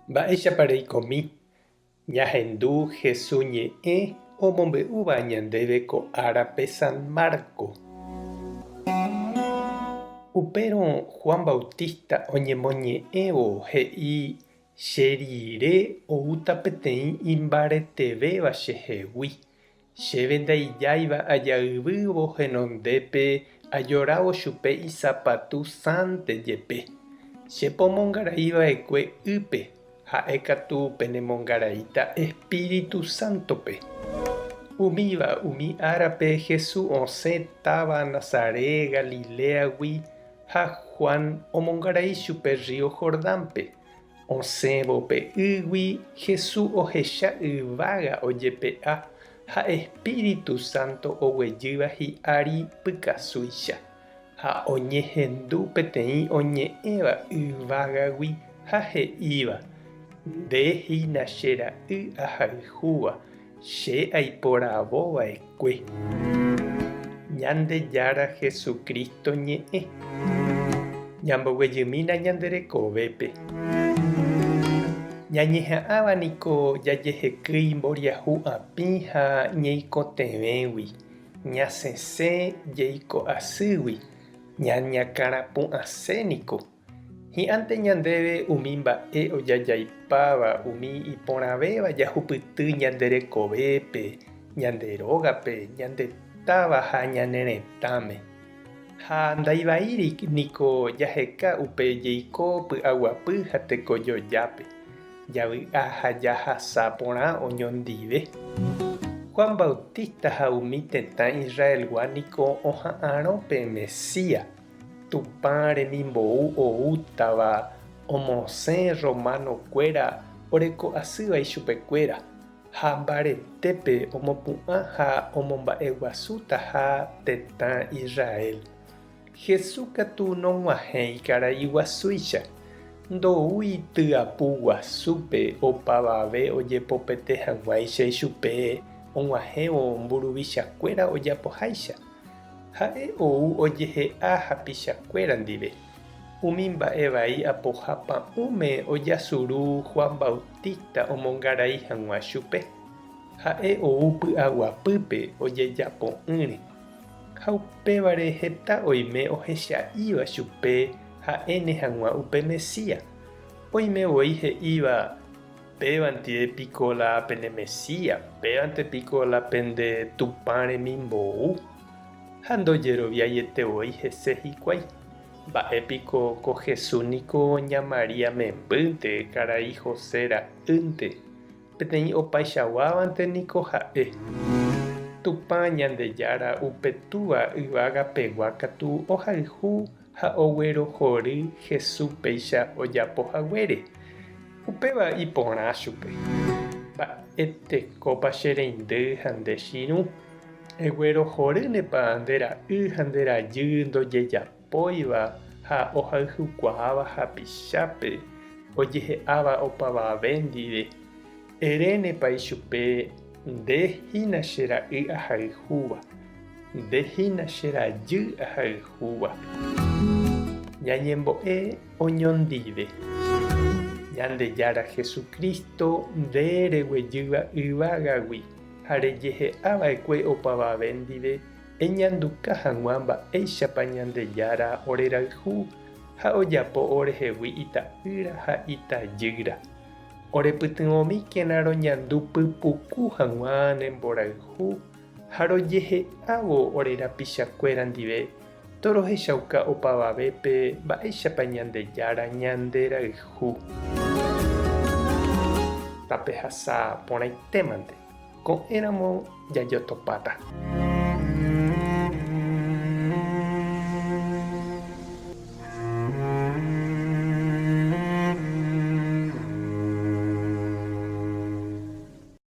Mba'éichapa reikomi ñahendu Hesu ñe'ẽ omombe'úva ñandéve ko árape San Marco? Upérõ Juan Bautista oñemoñe'ẽvo he'i Che rire oúta peteĩ imbaretevéva chehegui, chéve ndaijáiva ajayvývo henondépe ajorávo chupe isapatu sãnte jepe. Che pomongarai va'ekue ýpe, ha'e katu penemongaraíta Espíritu Sántope. Umíva umi árape Jesús osẽ táva Nazaret Galiléagui ha Juan omongarai chupe rrío Jordánpe. Osẽvo pe ýgui, Jesús ohecha yvága ojepe'a ha Espíritu Santo oguejýva hi'ári pykasúicha, ha oñehendu peteĩ oñe'ẽva yvágagui ha he'íva, Nde hína che ra'y ahayhúva, che aiporavo va'ekue. Ñandejára Jesucristo ñe'ẽ. Ñamboguejymína ñande rekovépe. Ñañeha'ãva niko jajehekýi mboriahu apĩ ha ñeikotevẽgui, ñasẽsẽ jeiko asýgui, ñañakãrapu'ãse niko. Hi'ãnte ñandéve umi mba'e ojajaipáva, umi iporãvéva jahupyty ñande rekovépe, ñande rógape, ñande táva ha ñane retãme. Ha ndaivaíri niko jaheka upe jeiko py'aguapy ha tekojojápe, javy'a ha jahasa porã oñondive. Juan Bautista ha umi tetã Israelgua niko oha'arõ pe Mesías. Tupã remimbou oútava omosẽ romano kuéra oreko asýva ichupe kuéra, ha mbaretépe omopu'ã ha omomba'eguasútaha tetã Israel. Jesús katu nog̃uahẽi karai guasúicha, ndoúi tyapu guasúpe opavave ojepopete hag̃uáicha ichupe og̃uahẽvo mburuvichakuéra ojapoháicha. Ha'e ou ojehe'a hapichakuéra ndive. Umi mba'e vai apoha pa'ũme ojasuru Juan Bautista omongarai hag̃ua chupe. Ha'e ou py'aguapýpe ojejapo'ỹre. Ha upévare heta oime ohecha'íva chupe ha'éne hag̃ua upe Mesías. Oime voi he'íva, Pévante piko la pene Mesías, pévante piko la pende Tupã remimbou? Ha ndojeroviaiete voi hese hikuái. Mba'e piko ko Jesús niko ña María membýnte, karai José ra'ýnte, peteĩ opaichaguávante niko ha'e. Tupã Ñandejára upe Túva yvága pegua katu ohayhu ha oguerohory Jesús péicha ojapo haguére. Upéva iporã chupe. Mba'etekópa che reindy ha nde chirũ? Eguerohorýnepa nde ra'y ha nde rajy ndojejapóiva ha ohayhukuaáva hapichápe, ojehe'áva opavave ndive? Erénepa ichupe, Nde hína che ra'y ahayhúva, nde hína che rajy ahayhúva. Ñañembo'e oñondive. Ñandejára Jesucristo, nde reguejýva yvágagui ha rejehe'a va'ekue opavave ndive eñanduka hag̃ua mba'éichapa Ñandejára orerayhu ha ojapo orehegui ita'ýra ha itajýra. Orepytyvõmíkena roñandu pypuku hag̃ua ne mborayhu ha rojehe'ávo ore rapichakuéra ndive torohechauka opavavépe mba'éichapa Ñandejára ñanderayhu. Tapehasa porãitémante, ko'ẽramo jajotopáta.